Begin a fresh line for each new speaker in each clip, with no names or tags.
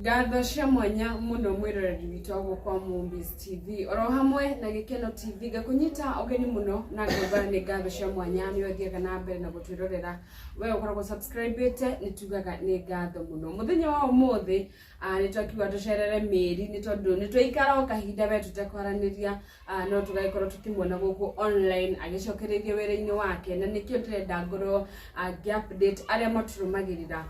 Ngatho cia mwanya muno mwiroreri witũ wa gũkũ kwa Movies TV oro hamwe na Gĩkeno TV. Ngakũnyita ũgeni mũno na ngauga nĩ ngatho cia mwanya nĩ ũthiaga na mbere na gũtwĩrorera. We ũkoragwo subscribe-ĩte, nĩ tugaga nĩ ngatho mũno. Mũthenya wa ũmũthĩ nĩ twakiuga tũcerere Mĩri nĩ tondũ nĩ twaikara o kahinda we tũtekwaranĩria, no tũgagĩkorwo tũkĩmuona gũkũ online agĩcokereirie wĩra-inĩ wake, na nĩkĩo ndĩrenda ngorwo ngĩ update arĩa matũrũmagĩrĩra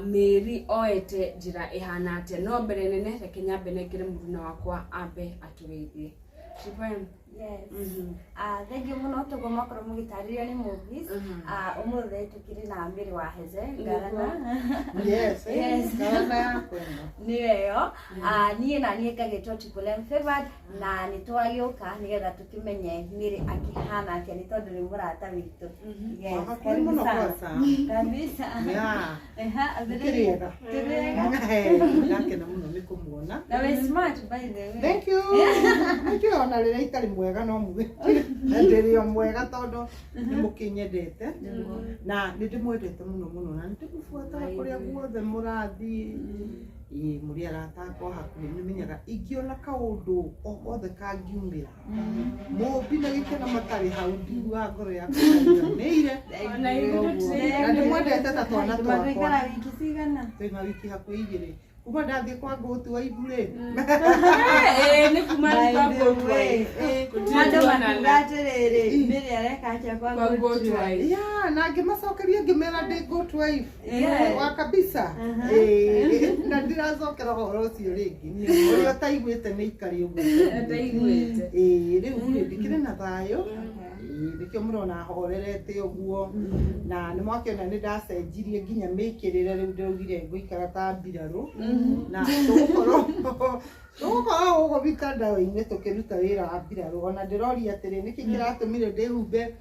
Mary oete njĩra ĩhana atĩa. No mbere nene reke nyambe nengere mũruna wakwa ambe atũgeithie. Shivam.
Yes. Thank you mũno tũguo mwakorwo mũgĩtarĩrio nĩ Movies. Ũmũthĩ tũkĩrĩ na Mary wa Heze Ngarana.
Yes, eh,
Yes.
Ngarana yakwa ĩno.
Nĩyo ĩyo. Niĩ na niĩ ngagĩtwo Triple M Favored na nĩ twagĩũka nĩgetha tũkĩmenye Mary akĩhana atĩa nĩ tondũ nĩ mũrata witũ. Yes,
Hakuhĩ
karibu
mũno
sana.
kwanza.
Kabisa.
Yeah.
Eha, ambĩrĩria.
Kĩrĩega.
Tũrĩega.
Eh, ndakena mũno nĩ kũmuona.
Na wĩ smart, by the way.
Thank you. Nĩnjũĩ ona rĩrĩa itarĩ mwega no muge ndĩrĩ o mwega tondũ nĩ mũkĩnyendete na nĩ ndĩmwendete mũno mũno na nĩ ndĩmũbuataga kũrĩa guothe mũrathiĩ. Ĩĩ, mũrĩ arata akwa hakuhĩ, nĩ menyaga ingĩona kaũndũ o gothe kangiumĩra Mũmbi na Gĩkeno matarĩ hau, ndiguaga ngoro yakwa ĩiganĩire.
Ona ithuĩ tũtirĩ.
Na ndĩmwendete ta twana twakwa.
Magũikara wiki cigana?
Twĩna wiki hakuhĩ 2 kuma ndathiĩ kwa ngũtu wa ibu rĩ.
Ĩĩ, nĩ kuma
By
kwa
the
ngũtu wa
way,
ibu. Gũtirĩ
andũ
tuonana.
makiuga atĩrĩrĩ, Mary areka atĩa kwa
Kwa
ngũtu
ngũtu
wa
wa ibu?
Ya, na ngĩmacokeria ngĩmera ndĩ good wife wa kabisa. Ĩĩ, na ndiracokera ũhoro ũcio rĩngĩ, ũrĩa ũtaiguĩte nĩ ikare ũguo.
Ndaiguĩte.
Ĩĩ, rĩu rĩ ndikĩrĩ na thayũ. Ĩĩ, nĩkĩo mũrona horerete ũguo, na nĩ mwakĩona nĩ ndacenjirie nginya mĩkĩrĩre. Rĩu ndĩraugire ngũikara ta mbirarũ na tũgũkorwo gũkũ mitandao-inĩ tũkĩruta wĩra wa mbirarũ. Ona ndĩroria atĩrĩ, nĩkĩ kĩratũmire ndĩhumbe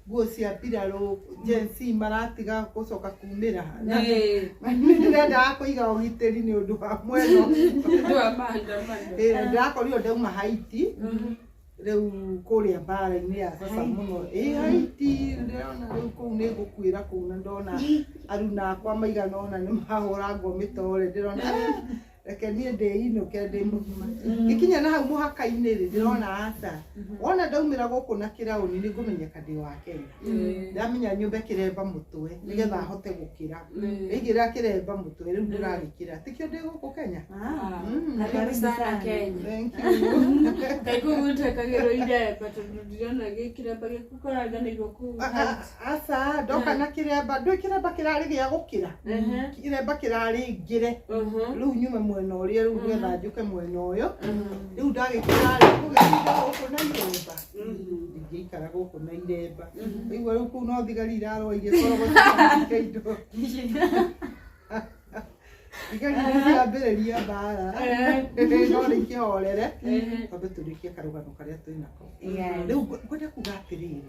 nguo cia mbirarũ? Gen Z maratiga gũcoka kumĩra na nĩ ndĩrendaga kũiga ũgitĩri nĩ ũndũ wa mwena ũcio.
Ũndũ wa maandamano.
Ĩĩ, ndĩrakorirwo ndauma Haiti rĩu kũrĩa mbara-inĩ ya sasa mũno. Ĩ Haiti ndĩrona rĩu kũu nĩ ngũkuĩra kũu, na ndona aruna akwa maigana ũna nĩ mahũrangwo mĩtore. Ndĩrona eh, reke niĩ ndĩinũke ndĩ mũgima. Ngĩkinya na hau mũhaka-inĩ rĩ, ndĩrona aca, wona ndaumĩra gũkũ na kĩraũni nĩ ngũmenyeka ndĩ wa Kenya. Ndamenya nyũmbe kĩremba mũtwe nĩgetha hote gũkĩra. Ndaigĩrĩra kĩremba mũtwe, rĩu ndĩragĩkĩra tikĩo ndĩ gũkũ Kenya.
Karibu sana Kenya.
Thank you.
Kaĩ kũu gũtekagĩrwo iremba? Tondũ ndirona gĩkĩremba gĩkũ kũranganĩirwo kũu.
Aca, ndoka na kĩremba, ndũĩ kĩremba kĩrarĩ gĩa gũkĩra, kĩremba kĩrarĩ ngĩre rĩu nyume mwena ũrĩa, rĩu nĩgetha njũke mwena ũyũ. Rĩu ndagĩkĩra rĩ, kũgĩtinda gũkũ na iremba, ndingĩikara gũkũ na iremba. Ũigua rĩu kũu no thigari irarũa igĩkorogota indo, thigari nĩ ciambĩrĩria mbara, no nĩ ikĩhorere twambe tũrĩkie karũgano karĩa twĩnako. Rĩu ngwenda kuga atĩrĩrĩ,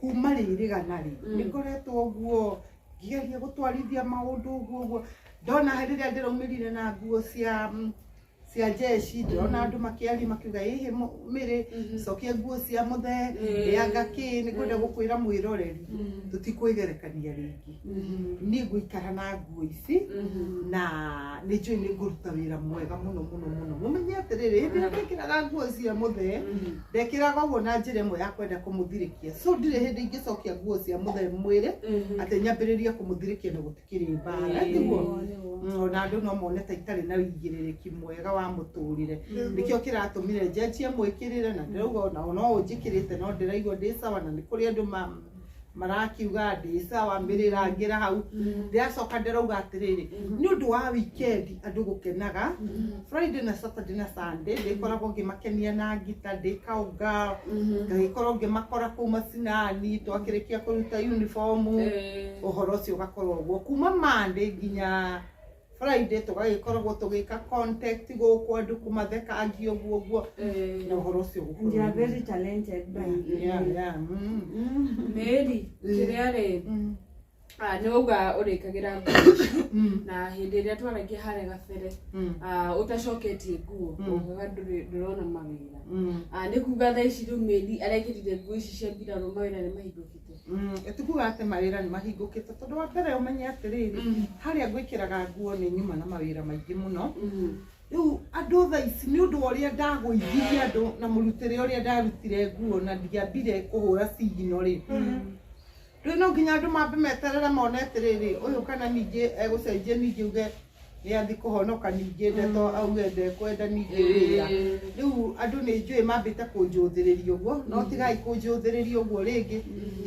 kuma rĩrĩgana rĩ, nĩ ngoretwo ũguo ngĩgeria gũtwarithia maũndũ ũguo ũguo. Ndona rĩrĩa ndĩraumĩrire na nguo cia jeshi, ndĩrona andũ makĩaria makiuga, ĩhĩ Mĩrĩ, cokia nguo cia mũthee, ĩanga kĩ. Nĩ ngwenda gũkwĩra mwĩroreri, tũtikwĩgerekania rĩngĩ. Niĩ ngũikara na nguo ici na nĩ njũĩ nĩ ngũruta wĩra mwega mũno mũno mũno. Mũmenye atĩrĩrĩ, hĩndĩ ĩrĩa ndekĩraga nguo cia mũthee, ndekĩraga ũguo na njĩra ĩmwe ya kwenda kũmũthirĩkia, so ndirĩ hĩndĩ ingĩcokia nguo cia mũthee mwĩrĩ atĩ nyambĩrĩrie kũmũthirĩkia na gũtikĩrĩ mbara, tiguo? Ona andũ no mone ta itarĩ na wĩigĩrĩrĩki mwega wa mũtũrĩre. Nĩkĩo kĩratũmire njenjie mwĩkĩrĩre, na ndĩrauga ona no ũnjĩkĩrĩte no ndĩraigua ndĩ sawa, na nĩ kũrĩ andũ marakiuga ndĩ sawa mĩrĩrangĩra hau. Ndĩracoka ndĩrauga atĩrĩrĩ, nĩ ũndũ wa weekend andũ gũkenaga Friday na Saturday na Sunday, ndĩkoragwo ngĩmakenia na ngita ndĩ kaũnga, ngagĩkorwo ngĩmakora kũu macinani twakĩrĩkia kũruta uniform. Ũhoro ũcio ũgakorwo ũguo kuma Monday nginya Friday, tũgagĩkoragwo tũgĩka contact gũkũ, andũ kũmathekangia ũguo ũguo, na ũhoro ũcio
And you are
ũgũkorwo
very talented, by the way.
Yeah.
Mary, kĩrĩa rĩ, nĩ wauga ũrĩkagĩra nguo ici, na hĩndĩ ĩrĩa twaragia harĩa gabere, ũtacoketie nguo, ugaga ndũrona mawĩra. Nĩ kuga thaa ici rĩu Mary arekĩrire nguo ici cia mbirarũ, mawĩra nĩ mahingũkĩte?
Tikuga atĩ mawĩra nĩ mahingũkĩte tondũ wa mbere ũmenye atĩrĩrĩ, harĩa ngwĩkĩraga nguo nĩ nyuma na mawĩra maingĩ mũno. Rĩu andũ thaa ici nĩ ũndũ wa ũrĩa ndagũithirie andũ na mũrutĩre ũrĩa ndarutire nguo na ndiambire kũhũra cigino rĩ, rĩu no nginya andũ mambe meterere mone atĩrĩrĩ, ũyũ kana ningĩ egũcenjia, ningĩ uge nĩ athi kũhonoka, ningĩ ndeto auge ndekwenda ningĩ wĩra. Rĩu andũ nĩ njũĩ mambĩte kũnjũthĩrĩria ũguo, no tigai kũnjũthĩrĩria ũguo rĩngĩ.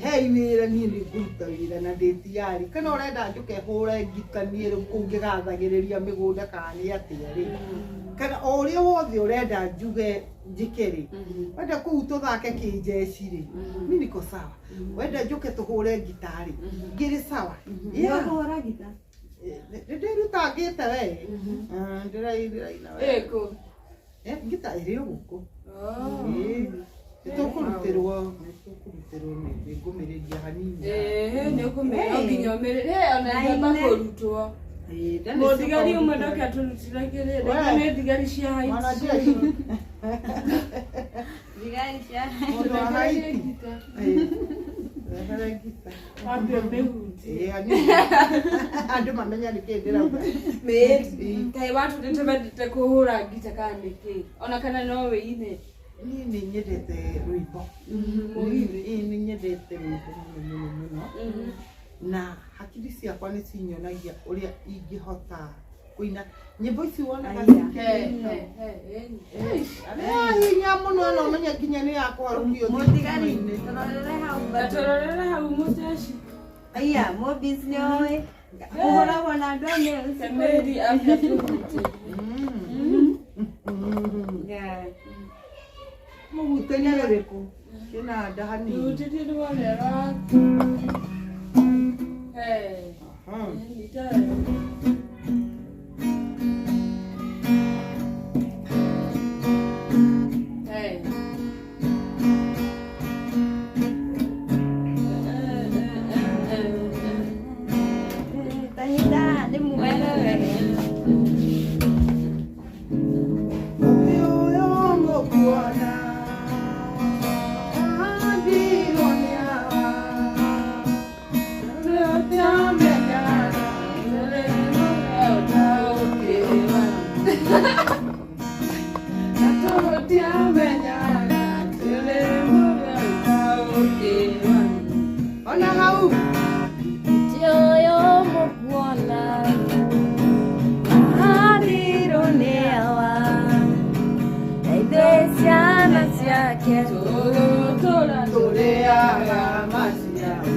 Hei wĩra, niĩ nĩ ngũruta wĩra na ndĩ tiyari. Kana ũrenda njũke hũre ngita niĩ rĩu kũu ngĩgathagĩrĩria mĩgũnda kana nĩ atĩa rĩ, kana o ũrĩa wothe ũrenda njuge njĩke rĩ, wenda kũu tũthake kĩnjeci rĩ, mi niko sawa. Wenda njũke tũhũre ngita rĩ, ngĩrĩ sawa. Yeah.
Nĩũkũhũra gita?
Nĩ ndĩrutangĩte we. Ah, ndĩraina we.
Ĩkũ?
Ngita ĩrĩ o gũkũ.
Oh.
Ĩĩ. Nĩtũkũrutĩrwo nĩ ngũmĩrĩria hanini.
Nĩ ũkũmĩra no nginya ũmĩrĩre ona ngĩamba kũrutwo.
Ĩĩ, nda nĩ
Mũthigari ũmwe
ciũka.
ndoke atũrutire kĩrĩa
We.
nĩ thigari cia
Mwana
Haiti.
jeshi.
Thigari cia
Mũndũ wa Haiti. Ĩĩ. Rehere ngita.
Wambe ũmĩhutie.
Ĩĩ, hanini. Andũ mamenya nĩkĩĩ ndĩrauga.
Mĩri. Kaĩ watũrĩte wendete kũhũra ngita kana nĩkĩ? Ona kana no wĩine.
Niĩ nĩ nyendete rwĩmbo.
Mũgithi.
Ĩĩ, nĩ nyendete rwĩmbo mũno mũno mũno. Na hakiri ciakwa nĩ cinyonagia ũrĩa ingĩhota kũina nyĩmbo ici wonaga
Aya.
He, he, he, he.
Arĩa hinya mũno no menye nginya nĩ ya kũharũkio
Mũthigari
thitima-inĩ.
tũrorere hau
Ta
bado.
tũrorere hau mũceshi.
Aya, Mobis nĩoĩ kũhũragwo na andũ a nails.
Kameri afya tũhutie.
Yeah.
Mũhutĩrie ũrĩkũ kĩnanda hanini.
Tũhutĩtie rware rwa. He.
Aha.
Nyita wega. Hey.
Tanyita nĩ muoyo wega.
Ũkĩ ũyũ mũkuona, ahandirwo nĩ awa. Tũtamenyaga, Ona hau.
Ũyũ mũkuona ahandirwo nĩ awa, na ithuĩ ciana ciake
Tũrĩaga maciaro.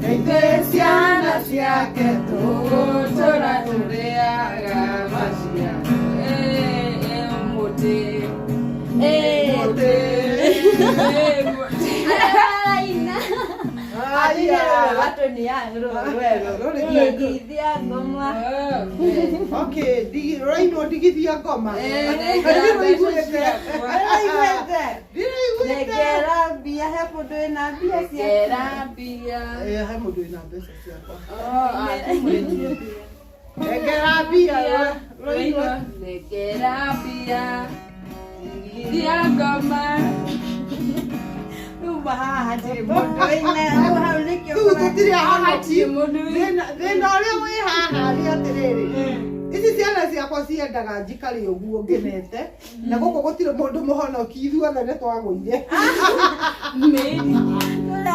Na ithuĩ ciana ciake tũgũtũra tũrĩaga maciaro. Mũtĩ.
Araina.
Aya.
Watu ni
Rũrĩ
ndigithia ngoma.
Okay, rũrainwo ndigithia ngoma. Ndiraiguĩte.
Araiguĩte.
Ndiraiguĩte.
Nengera mbia, he mũndũ wĩna mbia ciake.
Ĩ, he mũndũ wĩna mbeca ciakwa. Nengera mbia rũrainwo.
Nengera mbia, ndigithia ngoma.
Rĩu haha hatirĩ mũndũ wĩna rĩu hau nĩkĩo
Rĩu tũtirĩ ahonoki.
Hatirĩ mũndũ wĩ-
Thĩna ũrĩa wĩ haha nĩ atĩrĩrĩ, ici ciana ciakwa ciendaga njikare ũguo ngenete, na gũkũ gũtirĩ mũndũ mũhonoki, ithuothe nĩ twagũire.
Mĩri.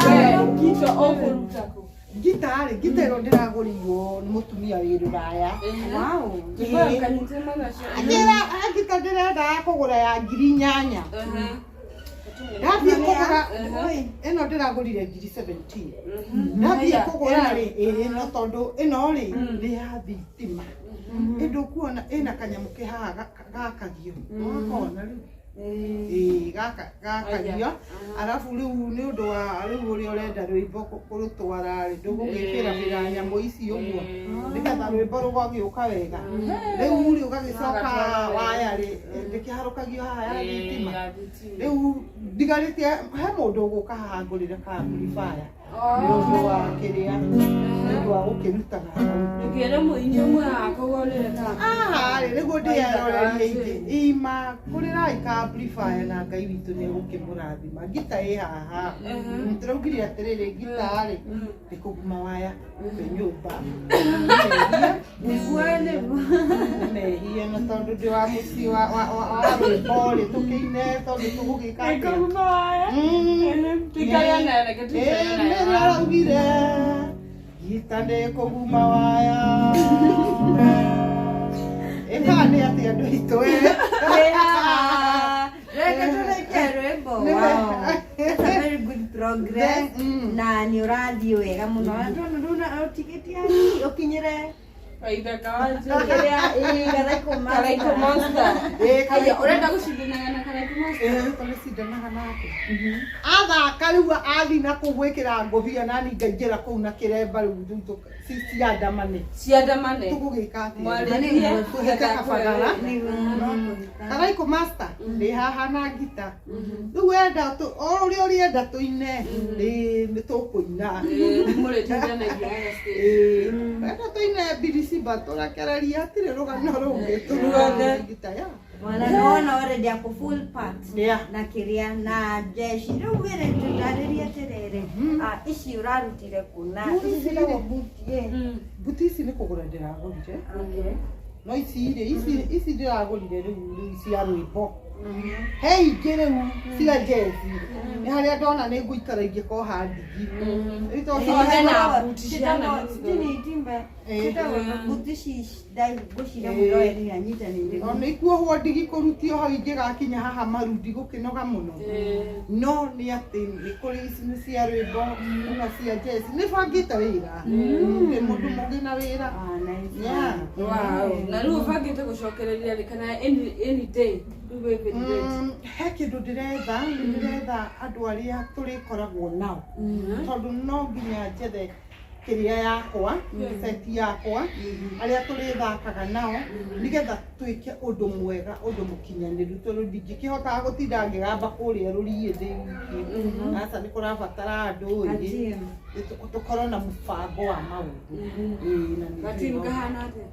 We, ngita ũkũruta kũ?
Ngita rĩ, ngita ĩno ndĩragũrĩirwo nĩ mũtumia wĩ rũraya.
Wow.
Ngĩkora kanyite magacio.
Anjĩra ngita ndĩrenda ya kũgũra ya 8,000. Ndathiĩ kũgũra ĩno ndĩragũrire 17,000. Ndathiĩ kũgũra rĩ, ĩĩ no tondũ ĩno rĩ nĩ ya thitima. Ĩndũkuona ĩna kanyamũ ke haha gakagio. Wakona rĩu? Ĩĩ, gaka gakagio. Arabu rĩu nĩ ũndũ wa rĩu ũrĩa ũrenda rwĩmbo kũrũtwara rĩ, ndũgũgĩbĩrabĩra nyamũ ici ũguo nĩgetha rwĩmbo rũgagĩũka wega. Rĩu rĩ ũgagĩcoka waya rĩ, ndĩkĩharũkagio haha ya thitima. Rĩu ndigarĩtie he mũndũ ũgũka haha ngũrĩre ka amplifier nĩ ũndũ wa kĩrĩa, nĩ ũndũ wa gũkĩrutaga thauti.
Ndũkĩre mũini ũmwe akũgũrĩre ka.
Haha rĩ nĩguo ndĩyerorerie ingĩ ima kũrĩrai ka amplifier na Ngai witũ nĩ egũkĩmũrathima. Ngita ĩ haha. Tũraugire atĩrĩrĩ, ngita rĩ nĩ kũguma waya kwĩ nyũmba.
Nĩguo, nĩguo.
Nĩ mehia na tondũ ndĩ wa mũciĩ wa rwĩmbo rĩ, tũkĩine tondũ tũgũgĩka atĩa?
Kũguma waya. Tuikare nayo, reke tuikare
Ĩĩ,
nayo.
nĩ araugire ngita nĩ kũguma waya. Ĩkaa nĩ atĩ andũ aitũ ĩ.
Wĩ haha. Reke tũrĩkie rwĩmbo. Wow. That's a very good progress. Na nĩ ũrathiĩ wega mũno. Ndona ndona ũtigĩtie hanini ũkinyĩre
Waithaka wa Njũĩ.
kĩrĩa ĩ Karaiko
Karaiko
Master.
Monster.
Ĩĩ,
Haya, ũrenda gũcindanaga na Karaiko Monster?
Ĩĩ, tũgĩcindanaga nake. Athaka rĩu athi na kũu gwĩkĩra ngũbia nani ngaingĩra kũu na kĩremba rĩu rĩu ciandamane.
Ciandamane.
Tũgũgĩka atĩa?
Mwarĩrie.
Tũhĩte kabagara.
Nĩguo.
Karaiko Master ndĩ haha na ngita. Rĩu wenda o ũrĩa ũrĩenda tũine nĩ tũkũina.
Mũrĩtindanagia haha stage.
Ĩĩ, wenda tũine biricimba tũrekererie hatirĩ rũgano rũngĩ
Ruothe.
ngita ya.
Mwana nĩwona already ako full part.
Yeah.
Na kĩrĩa na jeshi rĩu wĩrĩ tũtarĩrie atĩrĩrĩ, ici ũrarutire kũ na
Buti
ici
ici
ciĩtagwo
rĩ.
buti ĩ.
Buti ici nĩ kũgũra ndĩragũrire. No ici rĩ, ici ndĩragũrire rĩu cia rwĩmbo. He ingĩ rĩu cia jezi. Nĩ harĩa ndona nĩ ngũikara ingĩkoha ndigi. Rĩu to
Ciothe na
cia-
buti ciana nĩ
Ciĩtagwo itimba.
Ĩĩ.
Ciĩtagwo buti ici ngwĩciria mwĩroreri nĩanyitanĩire.
Ona ikuohwo ndigi kũrutio hau ingĩgakinya haha maru ndigũkĩnoga mũno. No nĩ atĩ nĩ kũrĩ ici nĩ cia rwĩmbo na cia jezi. Nĩ bangĩte wĩra. Ndĩ mũndũ mũgĩ na wĩra.
Ah, nice.
Yeah.
Wow. Na rĩu ũbangĩte gũcokereria rĩ kana any day rĩu wĩ very ready?
He kĩndũ ndĩretha, nĩ ndĩretha andũ arĩa tũrĩkoragwo nao. Tondũ no nginya njethe kĩrĩa yakwa, seti yakwa, arĩa tũrĩthakaga nao, nĩgetha twĩke ũndũ mwega, ũndũ mũkinyanĩru, tondũ ndingĩkĩhotaga gũtinda ngĩgamba kũrĩa rũriĩ ndĩ wiki. Aca nĩ kũrabatara andũ
A
ĩ,
team.
tũkorwo na mũbango wa maũndũ. Ĩĩ, na nĩ
Gatimu
ndĩrona-
kahana atĩa?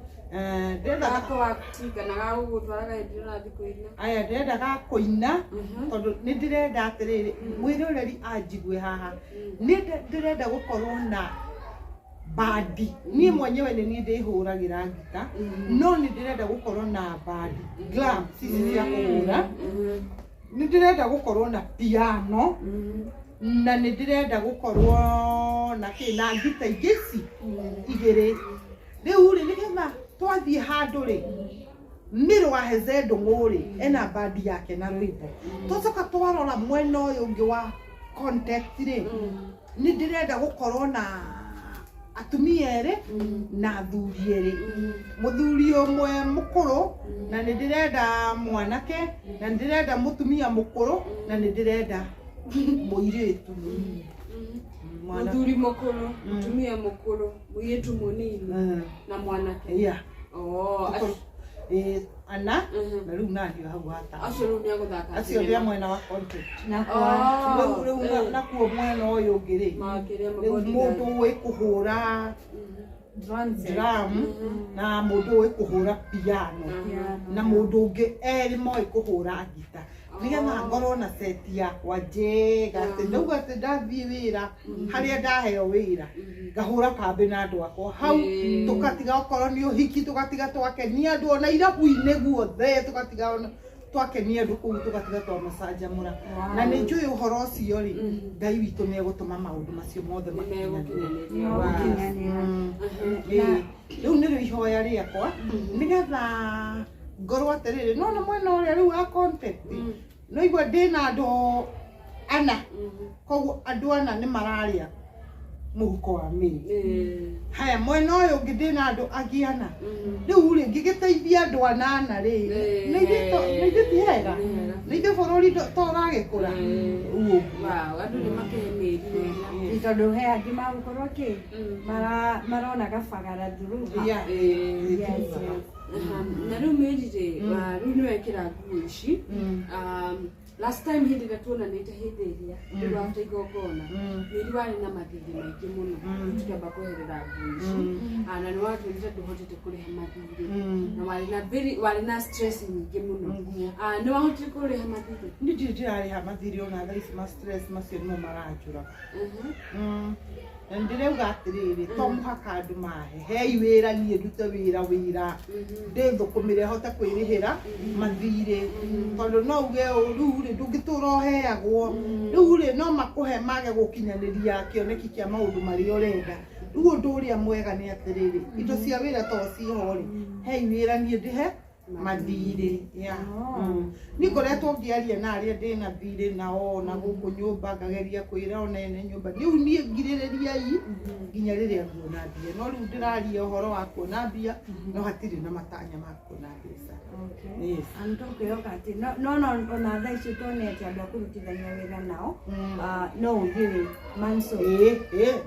Ndĩrenda
Gako wa kana ga gũgũtwaraga hĩndĩ ĩrĩa ũrathiĩ kũina?
Aya, ndĩrenda ga kũina tondũ nĩ ndĩrenda atĩrĩrĩ, mwĩroreri anjigue haha. Nĩ ndĩrenda gũkorwo na bandi. Niĩ mwenyewe nĩ niĩ ndĩhũragĩra ngita, no nĩ ndĩrenda gũkorwo na bandi, gloves ici cia kũhũra. Nĩ ndĩrenda gũkorwo na piano, na nĩ ndĩrenda gũkorwo na kĩ, na ngita ingĩ ici igĩrĩ. Rĩu rĩ, nĩgetha twathiĩ handũ rĩ, Mĩrũ wa Heze Ndũng'ũ rĩ, ena bandi yake na rwĩmbo. Twacoka twarora mwena ũyũ ũngĩ wa contact rĩ, nĩ ndĩrenda gũkorwo na atumia erĩ na athuri erĩ. Mũthuri ũmwe mũkũrũ, na nĩ ndĩrenda mwanake, na nĩ ndĩrenda mũtumia mũkũrũ, na nĩ ndĩrenda mũirĩtu. Mwana-
Mũthuri mũkũrũ, mũtumia mũkũrũ, mũirĩtu mũnini na mwanake.
Yeah.
Oh,
Ĩĩ, ana na rĩu naniĩ hau hatano.
Acio rĩu nĩ agũthaka.
Acio nĩ a mwena wa contact.
Na
Oh.
Rĩu nakuo mwena ũyũ ũngĩ rĩ,
Makĩria
rĩu
mabodyguard.
mũndũ ũĩ kũhũra
drum set.
drum na mũndũ ũĩ kũhũra piano na mũndũ ũngĩ erĩ moĩ kũhũra ngita, nĩgetha ngorwo na seti yakwa njega atĩ ndauga atĩ ndathiĩ wĩra harĩa ndaheo wĩra ngahũra kambĩ na andũ akwa hau, tũkatiga okorwo nĩ ũhiki tũgatiga twakenia andũ ona irabu-inĩ guothe, tũgatiga ona twakenia andũ kũu, tũgatiga twamacanjamũra. Na nĩ njũĩ ũhoro ũcio rĩ, Ngai witũ nĩ egũtũma maũndũ macio mothe makinyanĩre.
Nĩmegũkinyanĩria.
Gũkinyanĩra.
Ĩĩ, rĩu nĩrĩo ihoya rĩakwa nĩgetha ngorwo atĩrĩrĩ, no na mwena ũrĩa rĩu wa content no igua ndĩna andũ ana, koguo andũ ana nĩ mararĩa mũhuko wa mĩrĩ. Haya, mwena ũyũ ũngĩ ndĩna andũ angĩ ana. Rĩu rĩ, ngĩgĩteithia andũ anana rĩ, nĩ ithuĩ ti hega, nĩ ithuĩ bũrũri to ũragĩkũra rĩu ũguo.
Wow, andũ nĩ makĩhe mĩri wega.
Nĩ tondũ he angĩ magũkorwo kĩ marona kabagara through.
Yeah.
Yes, yes.
Aha, Na rĩu Mary rĩ, rĩu nĩ wekĩra nguo ici. Last time hĩndĩ ĩrĩa tuonanĩte, hĩndĩ ĩrĩa rĩu after igongona, Mary warĩ na mathirĩ maingĩ mũno. Rĩu tũkĩamba kweherera nguo ici. Na nĩ watwĩrire ndũhotete kũrĩha mathirĩ na warĩ na very warĩ na stress nyingĩ mũno. Nĩ wahotire kũrĩha mathirĩ?
Niĩ ndirĩ ndĩrarĩha mathirĩ ona thaa ici, ma stress macio nĩmo maranjũraga. Na ndĩrauga atĩrĩrĩ, to mũhaka andũ mahe, hei wĩra niĩ ndute wĩra ndĩthũkũmĩre hote kwĩrĩhĩra mathirĩ, tondũ no uge ũũ, rĩu rĩ ndũngĩtũra ũheagwo, rĩu rĩ no makũhe mage gũkinyanĩria kĩoneki kĩa maũndũ marĩa ũrenda. Rĩu ũndũ ũrĩa mwega nĩ atĩrĩrĩ, indo cia wĩra to ciho rĩ, hei wĩra niĩ ndĩhe mathirĩ ya. Niĩ ngoretwo ngĩaria na arĩa ndĩna thirĩ nao na gũkũ nyũmba, ngageria kwĩra ona ene nyũmba rĩu niĩ ngirĩrĩriai nginya rĩrĩa nguona mbia, no rĩu ndĩraria ũhoro wa kuona mbia no hatirĩ na matanya ma kuona mbeca. Yes.
Nĩ tũkwĩhoka atĩ no ona thaa ici tuone atĩ andũ a kũrutithania wĩra nao, no ũthiĩ wĩ manso.
Ĩĩ,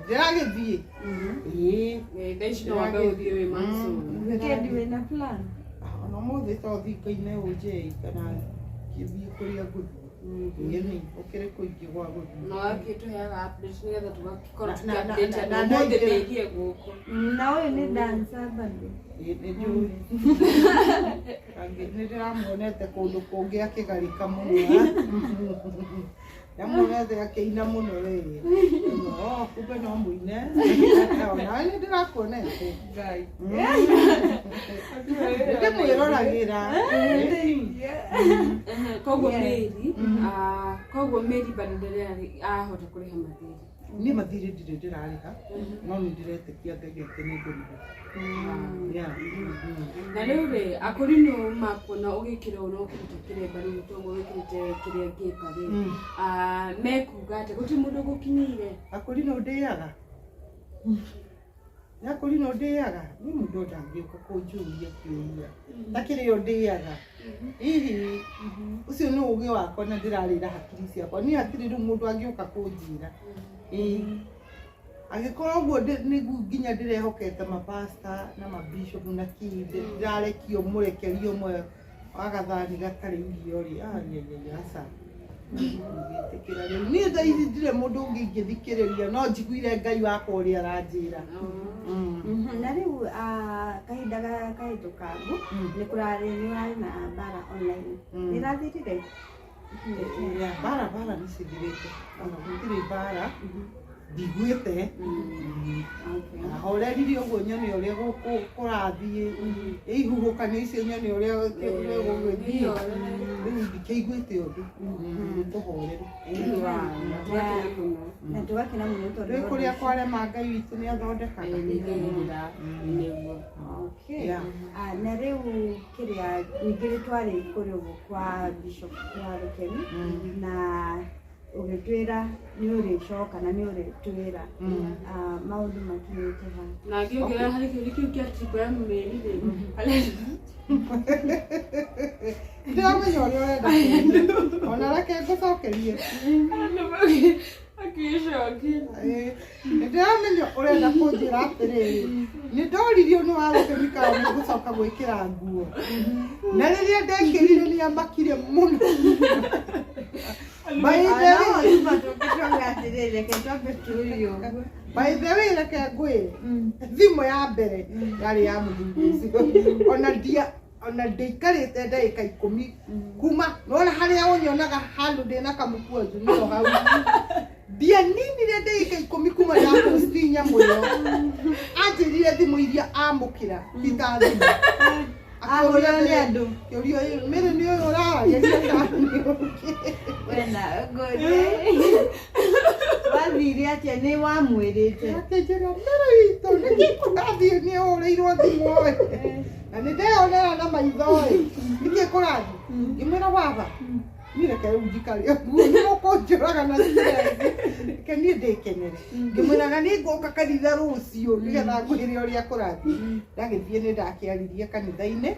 ndĩragĩthiĩ, ĩĩ.
Thaa ici no wambe ũthiĩ wĩ manso.
Weekend wĩna plan?
Ona ũmũthĩ to thiĩ ngaine ũnjei kana ngĩthiĩ kũrĩa ngũthiĩ, ĩni ũkĩrĩ kũingĩ gwa gũthiĩ.
Na wakĩtũheaga update nĩgetha tũgakorwo
Na
tũkĩ-update andũ
na
ũmũthĩ
ndaingĩra
megie gũkũ.
Na ũyũ nĩ dancer bado.
Ĩĩ, nĩ njũĩ. Nĩ ndĩramuonete kũndũ kũngĩ akĩgarĩka mũno, ndamuonete akĩina mũno we. Oh, kumbe no mũine onawe, nĩ ndĩrakuonete.
Ngai.
Nĩ ndĩmwĩroragĩra.
Koguo Mary, koguo Mary bado ndarĩ ahota kũrĩha mathirĩ?
Niĩ mathirĩ ndirĩ ndĩrarĩha, no nĩ ndĩretĩkia Ngai atĩ nĩ ngũmũrĩha. Yeah.
Na rĩu rĩ, akũrinũ makuona ũgĩkĩra ũũ na ũkĩruta kĩremba rĩu toguo wĩkĩrĩte kĩrĩa ngĩka rĩ, mekuga atĩ gũtirĩ mũndũ ũgũkinyĩire?
Akũrinũ ndĩaga, nĩ akũrinũ ndĩaga niĩ, mũndũ ndangĩũka kũnjũria kĩũria ta kĩrĩa ndĩaga hihi. Ũcio nĩ ũgĩ wakwa na ndĩrarĩra hakiri ciakwa niĩ, hatirĩ rĩu mũndũ angĩũka kũnjĩra. Ĩĩ, angĩkorwo ũguo nĩguo nginya ndĩrehokete mapasta na mabishop na kĩ, ndĩrarekio mũrekerio ũmwe wa gathani gatarĩ irio rĩ, aca, ngĩtĩkĩra rĩu niĩ thaa ici ndirĩ mũndũ ũngĩ ingĩthikĩrĩria, no njiguire Ngai wakwa ũrĩa aranjĩra.
Na rĩu kahinda kahĩtũkangu nĩ kũrarĩ nĩ ũrarĩ na mbara online. Nĩ ĩrathirire?
Yeah, bara nĩ cithirĩte, ona gũtirĩ bara ndiguĩte. Ahoreririe ũguo nyone ũrĩa kũrathiĩ, ihuhũkanio icio nyone ũrĩa gũgĩthiĩ, rĩu ndikĩiguĩte ũndũ, nĩ tũhoreru.
Na tũgakena mũno tondũ
Rĩu kũrĩa kwarema Ngai witũ nĩ athondekaga.
Nĩguo.
Okay.
Yeah.
Na rĩu kĩrĩa ningĩ nĩ twarĩ kũrĩa ũguo kwa Bishop wa Rukemi na ũgĩtwĩra nĩ ũrĩcoka na nĩ ũrĩtwĩra. Maũndũ makinyĩte ha?
Na ngĩongerera harĩ kĩũria kĩu kĩa trip ya Mary rĩ, harĩa
Ndĩramenya ũrĩa ũrenda kũũria. Ona reke ngũcokerie.
Akĩcokia.
Ĩĩ, nĩ ndĩramenya ũrenda kũnjĩra atĩrĩrĩ, nĩ ndoririo nĩ warũkemi kana nĩ ngũcoka gwĩkĩra nguo, na rĩrĩa ndekĩrire nĩ amakire mũno. By the way,
Tũngĩcoka atĩrĩrĩ, reke twambe tũrie ũguo.
By the way, reke ngwĩre, thimũ ya mbere yarĩ ya mũthuri ũcio, ona ndia ona ndĩikarĩte ndagĩka 10 kuma nona harĩa ũnyonaga handũ ndĩna kamũkwanjũ nĩho hau, ndianinire ndagĩka 10 kuma ndaposti nyamũ ĩyo, anjĩrire thimũ iria amũkĩra ti ta thimũ.
Ahũrwo nĩ andũ.
Kĩũrio mĩrĩ nĩ ũyũ ũraragĩria kana nĩ ũngĩ?
Wena ngũrie wathire atĩa, nĩ wamwĩrĩte?
Akĩnjĩra, "Mĩrĩ witũ nĩkĩ kũrathiĩ, nĩ ũhũrĩirwo thimũ ĩ na nĩ ndeyonera na maitho ĩ, nĩkĩ kũrathiĩ?" Ngĩmwĩra, "Baba, niĩ reke rĩu njikare ũguo, nĩ mũkũnjũraga na stress, reke niĩ ndĩkenere." Ngĩmwĩra na nĩ ngũka kanitha rũciũ nĩgetha ngwĩre ũrĩa kũrathiĩ. Ndagĩthiĩ nĩ ndakĩaririe kanitha-inĩ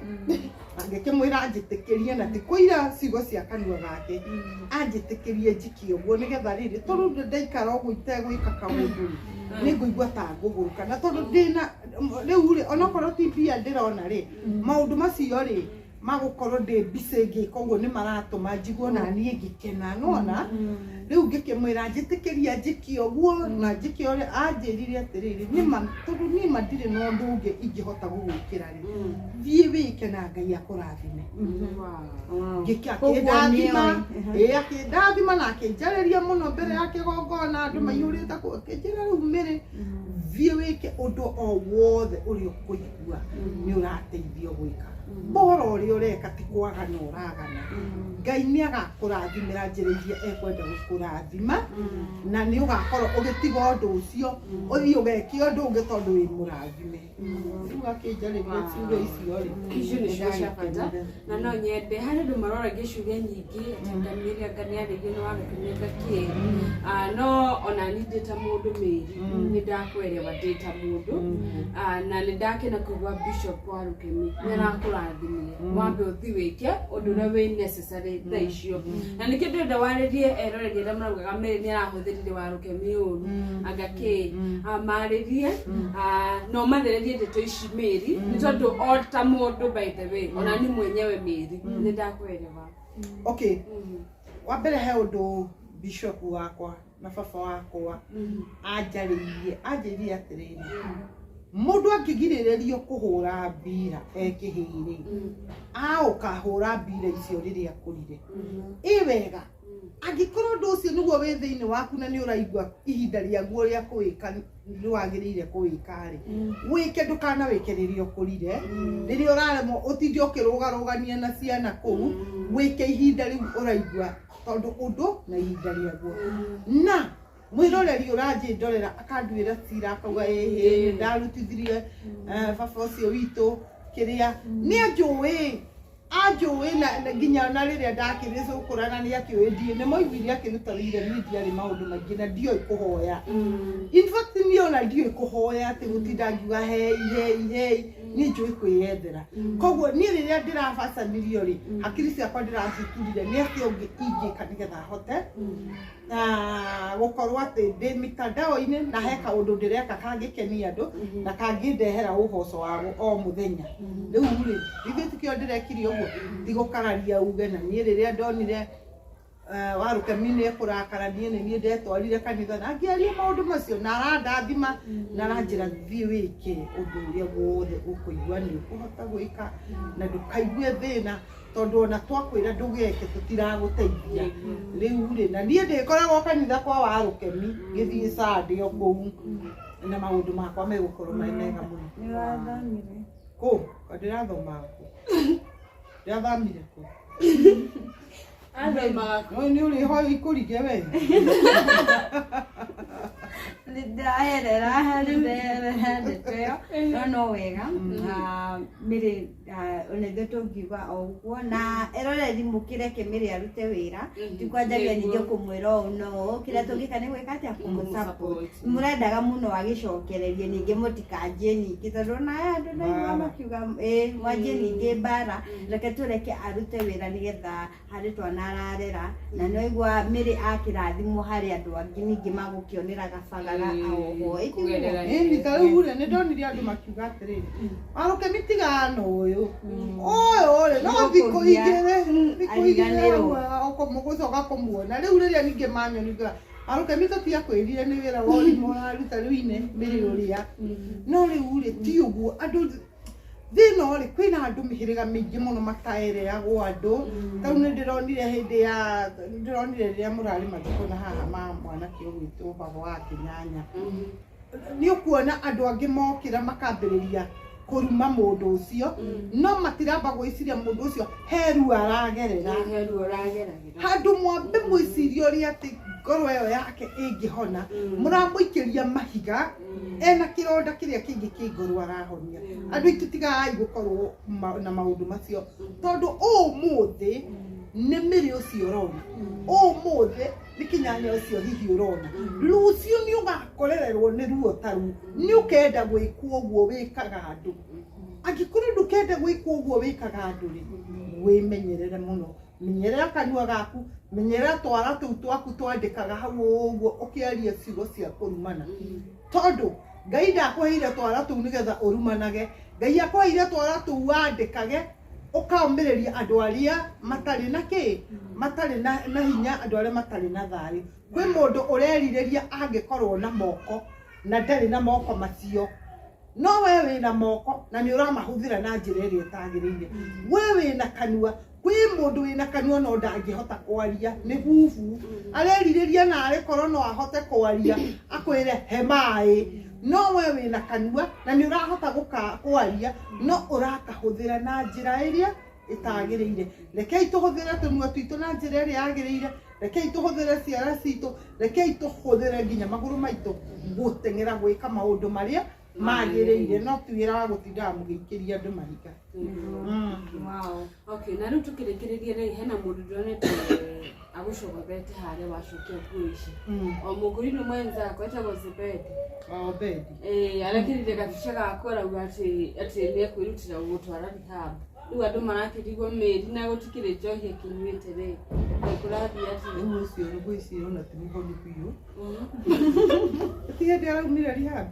na ngĩkĩmwĩra anjĩtĩkĩrie, na ti kũira ciugo cia kanua gake, anjĩtĩkĩrie njike ũguo nĩgetha rĩrĩ tondũ ndaikara ũguo itegwĩka kaũndũ rĩ. Nĩ ngũigua ta ngũgũrũka, na tondũ ndĩna rĩu rĩ, onokorwo ti mbia ndĩrona rĩ, maũndũ macio rĩ magũkorwo ndĩ mbicĩ ngĩka ũguo nĩ maratũma njiguo na niĩ ngĩkena, nona rĩu ngĩkĩmwĩra njĩtĩkĩria njĩke ũguo na njĩke ũrĩa anjĩrire atĩrĩrĩ, nĩma tondũ niĩ ma ndirĩ na ũndũ ũngĩ ingĩhota gũgwĩkĩra rĩ, thiĩ wĩke na Ngai akũrathime. Ngĩke akĩndathima, ĩĩ, akĩndathima na akĩnjarĩria mũno mbere ya kĩgongona andũ maihũrĩte kũu, akĩnjĩra rĩu Mĩrĩ, thiĩ wĩke ũndũ o wothe ũrĩa ũkũigua nĩ ũrateithio gwĩka, bora ũrĩa ũreka ti kwagana ũragana, Ngai nĩ agakũrathimĩra njĩra iria ekwenda gũkũrathima, na nĩ ũgakorwo ũgĩtiga ũndũ ũcio ũthiĩ ũgeke ũndũ ũngĩ tondũ wĩ mũrathime. Rĩu akĩnjarĩria ciugo icio rĩ,
Icio nĩ ciugo cia bata, na no nyende harĩ andũ maroragia ciũria nyingĩ atĩ ngamĩre anga nĩ arĩirio nĩ warũkĩmĩanga kĩ. No ona ni ndĩ ta mũndũ mĩri nĩ ndakwerewa ndĩ ta mũndũ. Na nĩ ndakena kũigua Bishop wa Rũkemi nĩ arakũrathimire wambe ũthi wĩke ũndũ ũrĩa wĩ necessary thaa icio, na nĩkĩo ndĩrenda warĩrie eroreri arĩa maraugaga Mary nĩ arahũthĩrire wa Rũkemi ũru anga kĩ. Marĩrie na ũmathererie ndeto ici Mary, nĩ tondũ o ta mũndũ, by the way, ona ni mwenyewe Mary nĩ ndakwerewa.
Okay, wa mbere he ũndũ bishop wakwa na baba wakwa anjarĩirie, anjĩrire atĩrĩrĩ, mũndũ angĩgirĩrĩrio kũhũra mbira e kĩhĩĩ rĩ, aũkahũra mbira icio rĩrĩa akũrire ĩ wega. Angĩkorwo ũndũ ũcio nĩguo wĩ thĩinĩ waku na nĩ ũraigua ihinda rĩaguo rĩa kũwĩka nĩ wagĩrĩire kũwĩka rĩ, wĩke, ndũkanawĩke rĩrĩa ũkũrire, rĩrĩa ũraremwo ũtinde ũkĩrũgarũgania na ciana kũu. Wĩke ihinda rĩu ũraigua, tondũ ũndũ na ihinda rĩaguo. Na mwĩroreri ũranjĩndorera akanduĩra cira akauga ĩhĩ nĩ ndarutithirie baba ũcio witũ kĩrĩa nĩ anjũĩ, anjũĩ na nginya na rĩrĩa ndakĩrĩ cũkũraga nĩ akĩũĩ ndiĩ nĩ maiguire akĩruta wĩira. Niĩ ndiarĩ maũndũ maingĩ na ndioĩ kũhoya. In fact, niĩ ona ndiũĩ kũhoya atĩ gũtinda ngiuga hei hei hei, niĩ njũĩ kwĩyethera. Koguo niĩ rĩrĩa ndĩrabacanirio rĩ, hakiri ciakwa ndĩraciturire nĩ atĩa ũngĩ ingĩka nĩgetha hote na gũkorwo atĩ ndĩ mitandao-inĩ na he kaũndũ ndĩreka kangĩkenia andũ na kangĩndehera ũboco wa o mũthenya. Rĩu rĩ, ithuĩ tikĩo ndĩrekire ũguo tigũkararia uge. Na niĩ rĩrĩa ndonire warũkemi nĩ ekũrakara, niĩ nĩ niĩ ndetwarire kanitha na ngĩaria maũndũ macio, na arandathima na aranjĩra thiĩ wĩke ũndũ ũrĩa wothe ũkũigua nĩ ũkũhota gwĩka na ndũkaigue thĩna, tondũ ona twakwĩra ndũgeke tũtiragũteithia. Rĩu rĩ, na niĩ ndĩkoragwo kanitha kwa warũkemi ngĩthiĩ Sunday o kũu, na maũndũ makwa megũkorwo marĩ mega mũno.
Nĩ wathomire?
Kũ ndĩrathomaga kũ? Ndĩrathamire kũ?
Athomaga kũ?
No nĩ ũrĩhoya ikũrige we.
Ndĩraherera ndĩraherera ndeto ĩyo, no no wega. Mĩrĩ ona ithuĩ tũngiuga o ũguo, na eroreri mũkĩreke Mĩrĩ arute wĩra, ti kwanjagia ningĩ kũmwĩra ũũ no ũũ. Kĩrĩa tũngĩka nĩ gwĩka atĩa? Kũmũ-support. Mũrendaga mũno agĩcokererie, ningĩ mũtikanjie ningĩ, tondũ ona aya andũ ndaigua
Mbara.
Makiuga ĩ mwanjie ningĩ mbara. Reke tũreke arute wĩra nĩgetha harĩ twana ararera, na nĩwaigua Mĩrĩ akĩrathimwo harĩ andũ angĩ ningĩ magũkĩonera gabagara oho. Ĩ tiguo?
Kũgerera.
Ĩni ta rĩu rĩ, nĩ ndonire andũ makiuga atĩrĩrĩ, warũkemi tigana ũyũ ũyũ rĩ, no thikũ
Nĩũkũgia.
igĩrĩ, thikũ igĩrĩ
Ariganĩrwo.
mũgũcoka kũmuona. Rĩu rĩrĩa ningĩ manyonire, warũkemi tũtiakwĩrire nĩ wĩra wa ũrimũ ũraruta rĩu ine mĩrĩ ũrĩa. No rĩu rĩ, ti ũguo andũ thĩna rĩ, kwĩna andũ mĩhĩrĩga mĩingĩ mũno mataereagwo andũ. Tarĩu nĩ ndĩronire hĩndĩ ya ndĩronire rĩrĩa mũrarĩ mathiko na haha ma mwanake ũgwĩtwo baba wa Kĩnyanya, nĩ ũkuona andũ angĩ mokĩra makambĩrĩria kũruma mũndũ ũcio, no matiramba gwĩciria mũndũ ũcio he ruo aragerera.
He ruo ũrageragĩra.
Handũ mwambe mwĩcirie ũrĩa atĩ ngoro ĩyo yake ĩngĩhona, mũramũikĩria mahiga ena kĩronda kĩrĩa kĩngĩ kĩ ngoro arahonia. Andũ aitũ, tigai gũkorwo na maũndũ macio, tondũ ũmũthĩ nĩ mĩrĩ ũcio ũrona, ũmũthĩ nĩ kĩnyanya ũcio hihi ũrona, rũciũ nĩ ũgakorererwo nĩ ruo ta rũu, nĩ ũkenda gwĩkwo ũguo wĩkaga andũ. Angĩkorwo ndũkenda gwĩkwo ũguo wĩkaga andũ rĩ, wĩmenyerere mũno. Menyerera kanua gaku, menyerera twara tũu twaku twandĩkaga hau ũguo ũkĩaria ciugo cia kũrumana. Tondũ Ngai ndakũheire twara tũu nĩgetha ũrumanage. Ngai akũheire twara tũu wandĩkage ũkaũmĩrĩria andũ arĩa matarĩ na kĩ, matarĩ na hinya, andũ arĩa matarĩ na thayũ. Kwĩ mũndũ ũrerirĩria angĩkorwo na moko na ndarĩ na moko macio. No we wĩna moko na nĩ ũramahũthĩra na njĩra ĩrĩa ĩtagĩrĩire. We wĩna kanua, kwĩ mũndũ wĩna kanua no ndangĩhota kwaria, nĩ bubu. Arerirĩria na arĩkorwo no ahote kwaria, akwĩre he maĩ. No we wĩna kanua na nĩ ũrahota kwaria, no ũrakahũthĩra na njĩra ĩrĩa ĩtagĩrĩire. Rekei tũhũthĩre tũnua twitũ na njĩra ĩrĩa yagĩrĩire, rekei tũhũthĩre ciara citũ, rekei tũhũthĩre nginya magũrũ maitũ gũteng'era gwĩka maũndũ marĩa magĩrĩire, no ti wĩra wa gũtindaga mũgĩikĩria andũ mahiga.
Wow.
Okay, na rĩu tũkĩrĩkĩrĩria rĩ, hena mũndũ ndĩronete agũcogothete harĩa wacokia nguo ici. O mũgũri-inĩ mwenzako etagwo Zebedi.
O Bedi.
Arekĩrire gabica gakwa arauga atĩ nĩ ekwĩrutĩra gũgũtwara rehab. Rĩu andũ marakĩrigwo mĩri na gũtikĩrĩ njohi akĩnyuĩte rĩ. Kũrathiĩ atĩa?
Rĩu ũcio ngwĩciria ona ti mũhonu biũ. Ti hĩndĩ araumire rehab.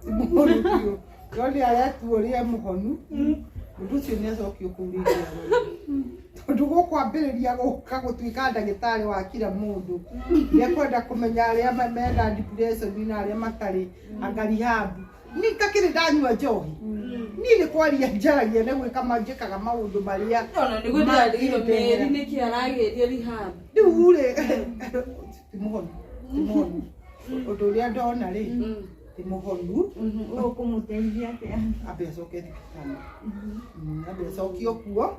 Ti mũhonu biũ. No nĩ aretuo rĩa mũhonu. Mũndũ ũcio nĩ acokio kũu rĩngĩ arorwo. Tondũ gũkwambĩrĩria gũka gũtuĩka ndagĩtarĩ wa kila mũndũ. Nĩ ekwenda kũmenya arĩa mena depression na arĩa matarĩ anga rehab. Niĩ ntakĩrĩ ndanyua njohi. Niĩ nĩ kwaria njaragia nĩ gwĩka njĩkaga maũndũ marĩa
Ona nĩguo ndĩrarigirwo mĩri nĩkĩ aragĩrio rehab.
Rĩu rĩ, ti mũhonu, ti mũhonu. Ũndũ ũrĩa ndona rĩ, ti mũhonu.
Ũkũmũteithia atĩa?
Ambe acoke thibitarĩ. Ambe acokio kuo.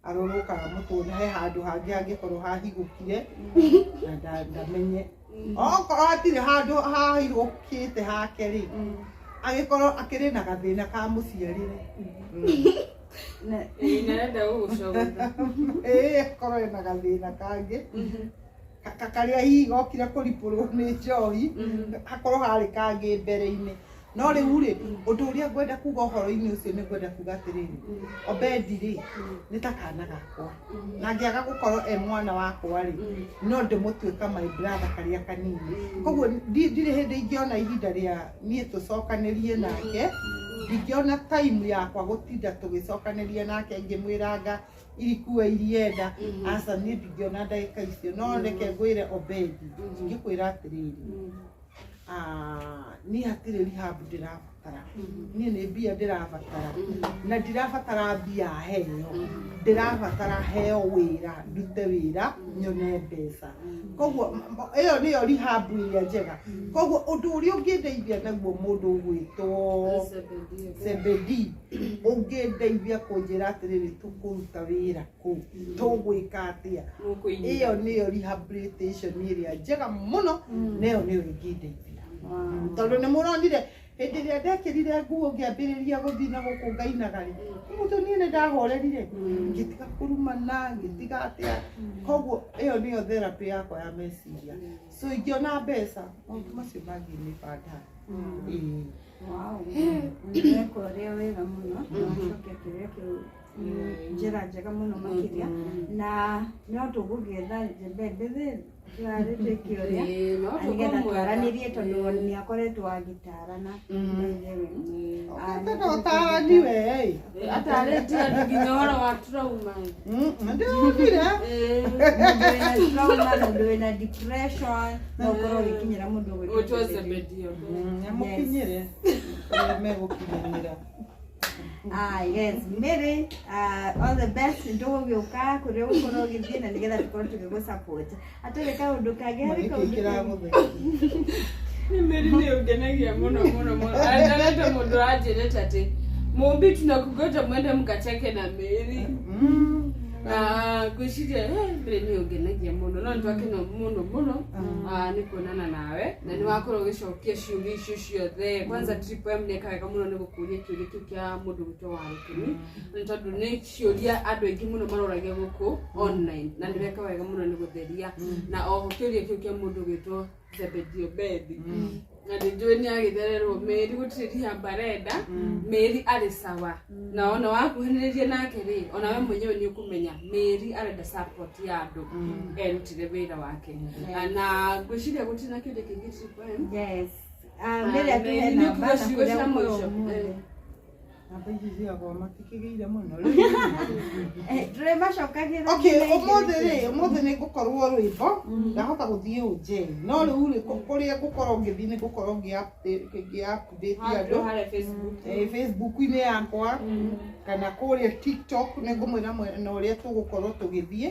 Arorwo kana mũtwe he handũ hangĩ hangĩkorwo hahigũkire na ndamenye. Okorwo hatirĩ handũ hahigũkĩte hake rĩ, agĩkorwo akĩrĩ na gathĩna ka mũciarĩre.
Narenda gũgũcogotha.
Akorwo ena gathĩna kangĩ. Karĩa hihi gokire kũribũrwo nĩ njohi, hakorwo harĩ kangĩ mbere-inĩ. No rĩu rĩ, ũndũ ũrĩa ngwenda kuga ũhoro-inĩ ũcio nĩ ngwenda kuga atĩrĩrĩ, Obedi rĩ, nĩ ta kana gakwa. Na angĩaga gũkorwo e mwana wakwa rĩ, no ndĩmũtuĩka my brother karĩa kanini. Koguo ndirĩ hĩndĩ ingĩona ihinda rĩa niĩ tũcokanĩrie nake, ndingĩona time yakwa gũtinda tũgĩcokanĩria nake ngĩmwĩranga irikuwe irienda. Aca, niĩ ndingĩona ndagĩka icio. No reke ngwĩre Obedi, ingĩkwĩra atĩrĩrĩ, niĩ hatirĩ rehab ndĩrabatara. Niĩ nĩ mbia ndĩrabatara. Na ndirabatara mbia heo. Ndĩrabatara heo wĩra, ndute wĩra, nyone mbeca. Koguo ĩyo nĩyo rehab ĩrĩa njega. Koguo ũndũ ũrĩa ũngĩndeithia naguo mũndũ ũgwĩtwo Zebedi, ũngĩndeithia kũnjĩra atĩrĩrĩ, tũkũruta wĩra kũ, tũgwĩka atĩa. Ĩyo nĩyo rehabilitation ĩrĩa njega mũno, na ĩyo nĩyo ĩngĩndeithia. Tondũ nĩ mũronire hĩndĩ ĩrĩa ndekĩrire nguo ngĩambĩrĩria gũthiĩ na gũkũ ngainaga rĩ, mũndũ niĩ nĩ ndahorerire, ngĩtiga kũrumana, ngĩtiga atĩa. Koguo ĩyo nĩyo therapy yakwa ya meciria. So ingĩona mbeca, maũndũ macio mangĩ nĩ baadaye.
Wow. Weka ũrĩa wega mũno, na ũcoke kĩrĩa kĩu njĩra njega mũno makĩria. Na no tũgũgĩetha Zebedi twarĩtie kĩũria nĩgetha twaranĩrie tondũ nĩ akoretwo agĩtarana.
Ũkĩte na ũtarani we.
Atarĩtie andũ nginya ũhoro wa trauma.
Ndĩronire.
Mũndũ wĩna trauma, mũndũ wĩna depression, no ũkorwo ũgĩkinyĩra mũndũ
Ũgwĩtwo
ũgwĩtwo Zebedi.
Zebedi.
Nĩmũkinyĩre ũrĩa megũkinyanĩra.
Yes, Mary, all the best. Ndũgũgĩũka kũrĩa ũgũkorwo ũgĩthiĩ na nĩgetha tũkorwo tũgĩgũ support. Hatirĩ kaũndũ kangĩ, harĩ kaũndũ kangĩ?
Nĩ Mary nĩ ũngenagia mũno mũno mũno. Ndarenda mũndũ ũranjĩrĩte atĩ Mumbi tunakungoja mwende mkacheke na Mary. Na ngwĩciria Mary nĩ ũngenagia mũno, no nĩtwakena mũno mũno nĩ kuonana nawe na nĩ wakorwo ũgĩcokia ciũria icio ciothe. Kwanza Triple M nĩeka wega mũno nĩ gũkũria kĩũria kĩu kĩa mũndũ gwĩtwo Warũkĩmi, nĩ tondũ nĩ ciũria andũ aingĩ mũno maroragia gũkũ online, na nĩ weka wega mũno nĩ gũtheria. Na oho kĩũria kĩu kĩa mũndũ gwĩtwo Zebedi Obedi. Na ndĩnjũĩ nĩ agĩthererwo Mary gũtirĩ rihamba arenda. Mary arĩ sawa na ona wakuhanĩrĩria nake rĩ, ona we mwenyewe nĩ ũkũmenya Mary arenda support ya andũ erutire wĩra wake. Na ngwĩciria gũtirĩ na kĩũria kĩngĩ, Triple M.
Yes.
Ah,
Mary atũhe
Mary, nĩ
namba
ũkiuga
na
ciugo
kũrĩa
cia
ũkorwo
mũico.
ũmũthĩ.
Namba ici ciakwa matikĩgĩire mũno.
Tũrĩmacokagĩra.
Okay, ũmũthĩ rĩ, ũmũthĩ nĩ ngũkorwo rwĩmbo ndahota gũthiĩ ũnjei, no rĩu rĩ, kũrĩa ngũkorwo ngĩthiĩ nĩ ngũkorwo ngĩ update andũ
harĩa Facebook.
Facebook-inĩ yakwa kana kũrĩa TikTok. Nĩ ngũmwĩra mwena ũrĩa tũgũkorwo tũgĩthiĩ,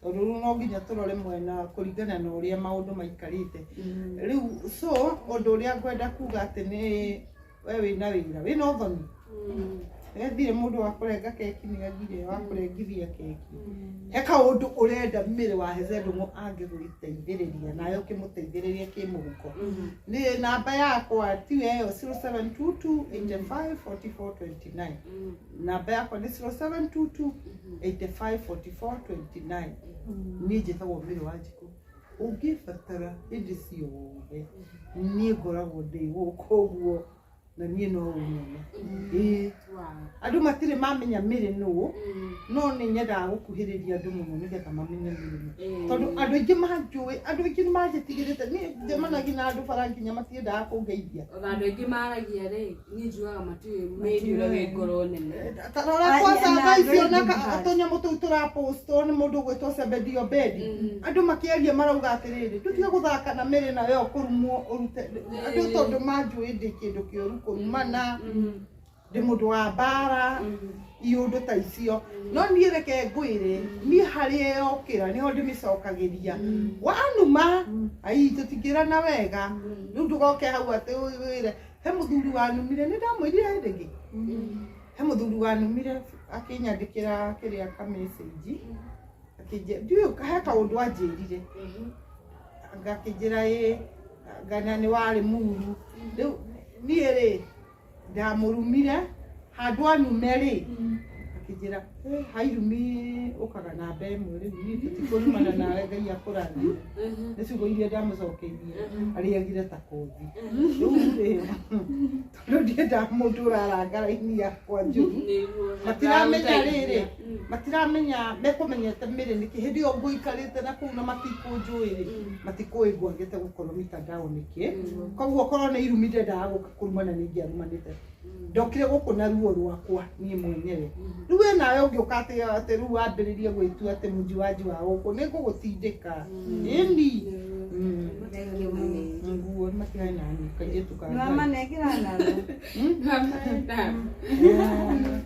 tondũ rĩu no nginya tũrore mwena kũringana na ũrĩa maũndũ maikarĩte rĩu. So ũndũ ũrĩa ngwenda kuga atĩ nĩ we wĩna wĩra, wĩna ũthoni, ethire mũndũ wa kũrenga keki, nĩ agire wa kũrengithia keki, he kaũndũ ũrenda Mary wa Heze Ndung'u angĩgũteithĩrĩria nawe ũkĩmũteithĩrĩria kĩmũhuko, nĩ namba yakwa tiwe ĩyo, 0722 85 44 29. Namba yakwa nĩ 0722 85 44 29. Niĩ njĩtagwo Mary wa Njikũ. Ũngĩbatara hĩndĩ ciothe, niĩ ngoragwo ndĩ gũkũ ũguo na niĩ no ũnyone. Ĩĩ, andũ matirĩ mamenya Mary nũ, no nĩ nyendaga gũkuhĩrĩria andũ mũno nĩgetha mamenye Mary nũ, tondũ andũ aingĩ manjũĩ, andũ aingĩ nĩ manjĩtigĩrĩte. Niĩ njemanagia na andũ bara nginya matiendaga kũngeithia.
Ona andũ aingĩ maragia rĩ, niĩ njugaga matiũĩ Mary ũrĩa wĩ ngoro nene.
Ta rora
Ah,
kwanza
na
thaa icio
very
na
good heart.
tũnyamũ tũu tũrapostwo nĩ mũndũ ũgwĩtwo Sebedio Bedi, andũ makĩaria marauga atĩrĩrĩ, tũtige gũthaka na Mary nawe ũkũrumwo ũrute andũ, tondũ manjũĩ ndĩ kĩndũ kĩũru kũrumana, ndĩ mũndũ wa mbara, iũndũ ta icio. No niĩ reke ngwĩre, niĩ harĩa yokĩra nĩho ndĩmĩcokagĩria. Wanuma ai, tũtingĩrana wega. Rĩu ndũgoke hau atĩ wĩre he mũthuri wanumire. Nĩ ndamwĩrire hĩndĩ ĩngĩ he mũthuri wanumire akĩnyandĩkĩra kĩrĩa ka message, akĩnjĩra ndiũĩ he kaũndũ anjĩrire, ngakĩnjĩra ĩ ngana nĩ warĩ muru. Rĩu niĩ rĩ, ndamũrumire handũ anume rĩ, akĩnjĩra, "Eh, hairumi ũkaga namba ĩmwe. Rĩu niĩ tũtikũrumana nawe, Ngai akũrathime." Nĩ ciugo iria ndamũcokeirie, arĩagire ta kothi. Rĩu rĩ, tondũ ndiendaga mũndũ ũraranga raini yakwa njũru. Matiramenya rĩrĩ, matiramenya mekũmenyete Mary nĩkĩ hĩndĩ ĩyo ngũikarĩte na kũu na matikũnjũĩ rĩ, matikũĩ ngwagĩte gũkorwo mitandao nĩkĩ. Koguo korwo nĩ irumi ndendaga gũka kũrumana, nĩ ingĩarumanĩte. Ndokire gũkũ na ruo rwakwa niĩ mwenyewe. Rĩu we nawe ũngĩũka atĩ rĩu wambĩrĩrie gwĩtua atĩ mũnjiwanji wa gũkũ, nĩ ngũgũtindĩka ĩni. Nguo matigane nani kairĩtu ka
Nĩ
Ngai.
wamanengera namba.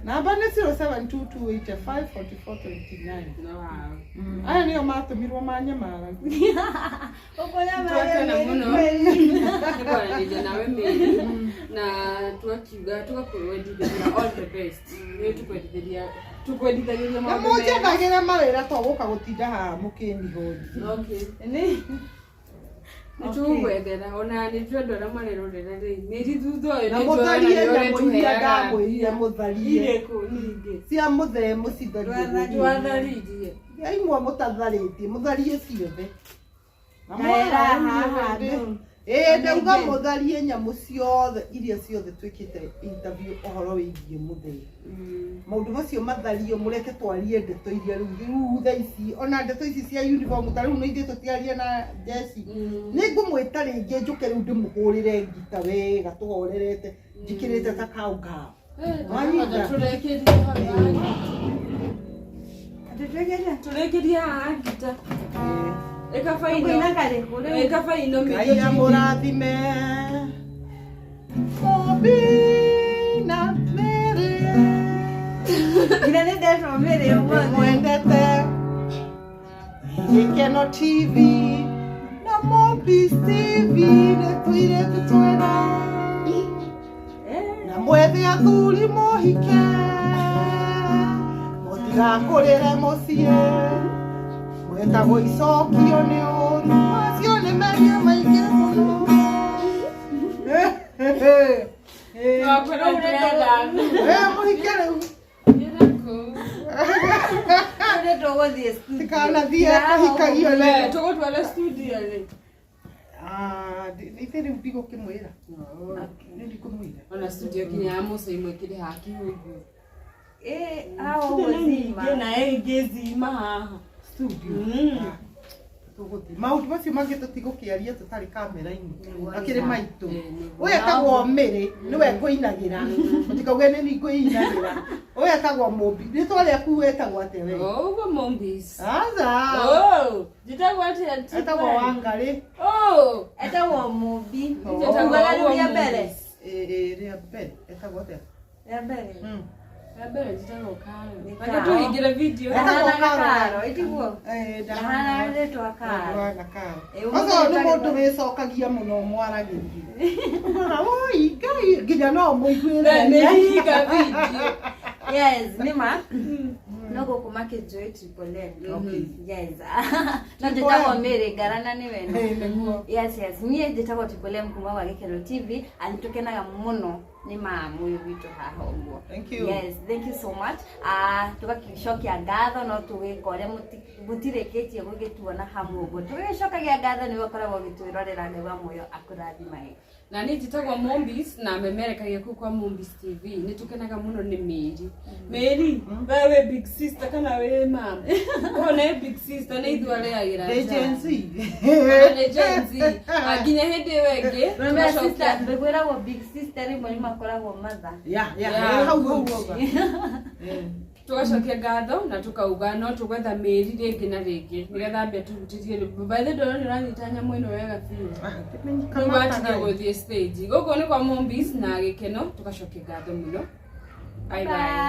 Namba nĩ 0722854429. Aya nĩo matũmirwo manyamaragia.
Twakena mũno nĩ kwaranĩria nawe Mary, na twakiuga tũgakwendithĩria all the best. Nĩ tũkwendithĩria, tũkwendithagĩria
Na
maũndũ mega.
mũnjethagĩre mawĩra, to gũka gũtinda haha mũkĩnihoji.
Okay. Nĩ tũgũgwethera, ona nĩ tũ andũ arĩa marerorera rĩ, Mary thutha ũyũ
Na
nĩ
mũtharie
tuona nĩ
nyamũ iria
ũrĩtũheaga.
ndamwĩrire mũtharie.
Irĩkũ ningĩ?
Cia mũthee mũcitharie.
Twatharirie.
Imwe mũtatharĩtie, mũtharie ciothe. Na
Ndaera
mwona
haha
rĩu
andũ.
Ĩĩ, ndauga mũtharie nyamũ ciothe iria ciothe twĩkĩte interview ũhoro wĩgiĩ mũthee, maũndũ macio mathario, mũreke twarie ndeto iria rĩu thaa ici, ona ndeto ici cia uniform ta rĩu nĩ ithuĩ tũtiarie na jeshi. Nĩ ngũmwĩta rĩngĩ njũke rĩu ndĩmũhũrĩre ngita wega tũhorerete, njikĩrĩte ta cowgirl. Wanyita?
Tũrekerie hau.
Atĩ twĩkĩte?
Tũrekerie haha ngita ĩkabaino.
Ũkũina karĩkũ rĩu?
Ĩkabaino.
Ngai amũrathime Mũmbi na Mary.
Nginya nĩ ndetwo Mary ũmũthĩ.
Mwendete Gĩkeno TV na Mũmbi TV, nĩ tũirĩtu twega na mwethe athuri mũhike, mũtigakũrĩre mũciĩ mwetagwo icokio nĩ ũru, macio nĩ mehia maingĩ mũno.
Twakwĩra ũrenda.
Mũhike rĩu.
Rĩu tũgũthiĩ studio.
Tikanathiĩ kũhikagio
We,
nĩ
tũgũtwara studio rĩ.
Ah, ithe rĩu ndigũkĩmwĩra. Nĩ ndikũmwĩra.
Ona studio kinya ya Musa imwe kĩrĩ haha kihungu.
Ĩ hao ũguo
Nyingĩ
zima.
na ĩngĩ zima haha.
Studio.
Mm.
Ah, tũgũthiĩ maũndũ macio mangĩ tũtigũkĩaria tũtarĩ kamera-inĩ.
Nĩguo.
Akĩrĩ maitũ.
Ĩ, nĩguo.
Ũyũ etagwo Mĩrĩ, nĩwe ngũinagĩra. Mũtikauge nĩ niĩ ngũinagĩra. Ũyũ etagwo Mũmbi. Rĩtwa rĩaku wetagwo atĩa we?
Ũguo Mombis.
Aca.
Oh, njĩtagwo atĩa ti
Etagwo
kweli?
Wangarĩ.
Oh,
Etagwo Mũmbi.
Njĩtagwo
Ugaga rĩu rĩa
ũguo
mbere.
Mombis.
Ĩ, ĩ, rĩa mbere etagwo atĩa?
Rĩa mbere.
Rĩa mbere njĩtagwo Karo.
Nĩ
Reke
Karo.
tũhingĩre video.
Etagwo
Ndahanaga
Karo.
Karo, ĩtiguo?
Ĩ,
Ndahanaga rĩtwa Karo.
Ndahana Karo.
Ĩ, ũmũthĩ
Ũcio nĩ
nĩ
mũndũ wĩcokagia mũno mwaragĩrie. Ũkona, "Oi, Ngai," nginya no mũiguĩre.
Nĩhinga video.
Yes, nĩ ma. No gũkũ makĩnjũĩ Triple M.
Okay.
Yes. No njĩtagwo Mary Ngarana nĩ weno.
Ĩ, nĩguo.
Yes, yes. Niĩ njĩtagwo Triple M kuma gwa Gĩkeno TV and tũkenaga mũno nĩ mamu ũyũ witũ haha ũguo.
Thank you.
Yes, thank you so much. Ah, tũgagĩcokia ngatho no tũgĩka ũrĩa mũtirĩkĩtie gũgĩtuona hamwe ũguo. Tũgĩcokagia ngatho nĩwe ũkoragwo ũgĩtwĩrorera Ngai wa muoyo akũrathimage.
Na niĩ njĩtagwo Mombis na memerekagia kũu kwa Mombis TV. Nĩ tũkenaga mũno nĩ Mary. Mary, we wĩ big sister kana wĩ mom? Ko nĩ big sister nĩ ithuĩ arĩagĩra.
Ndĩ Gen Z.
Ona nĩ Gen Z. Ah, nginya hĩndĩ ĩyo ĩngĩ
Remember
tũgacokia-
sister, mbegwĩragwo big sister rĩmwe nĩ makoragwo mother.
Ya, ya,
Yeah,
hau hau
good.
hau. Eh.
Tugacokia ngatho na tukauga no tũgwetha mĩri rĩngĩ na rĩngĩ nĩgetha ambia tũhutĩtie rĩmbo. By the way, ndona nĩ ũranyita nyamũ ĩno wega biũ.
Ah,
Rĩu watiga
kamata.
gũthiĩ stage. Gũkũ nĩ kwa Mombis na Gĩkeno, tũgacokia ngatho mũno. Bye bye.
Bye.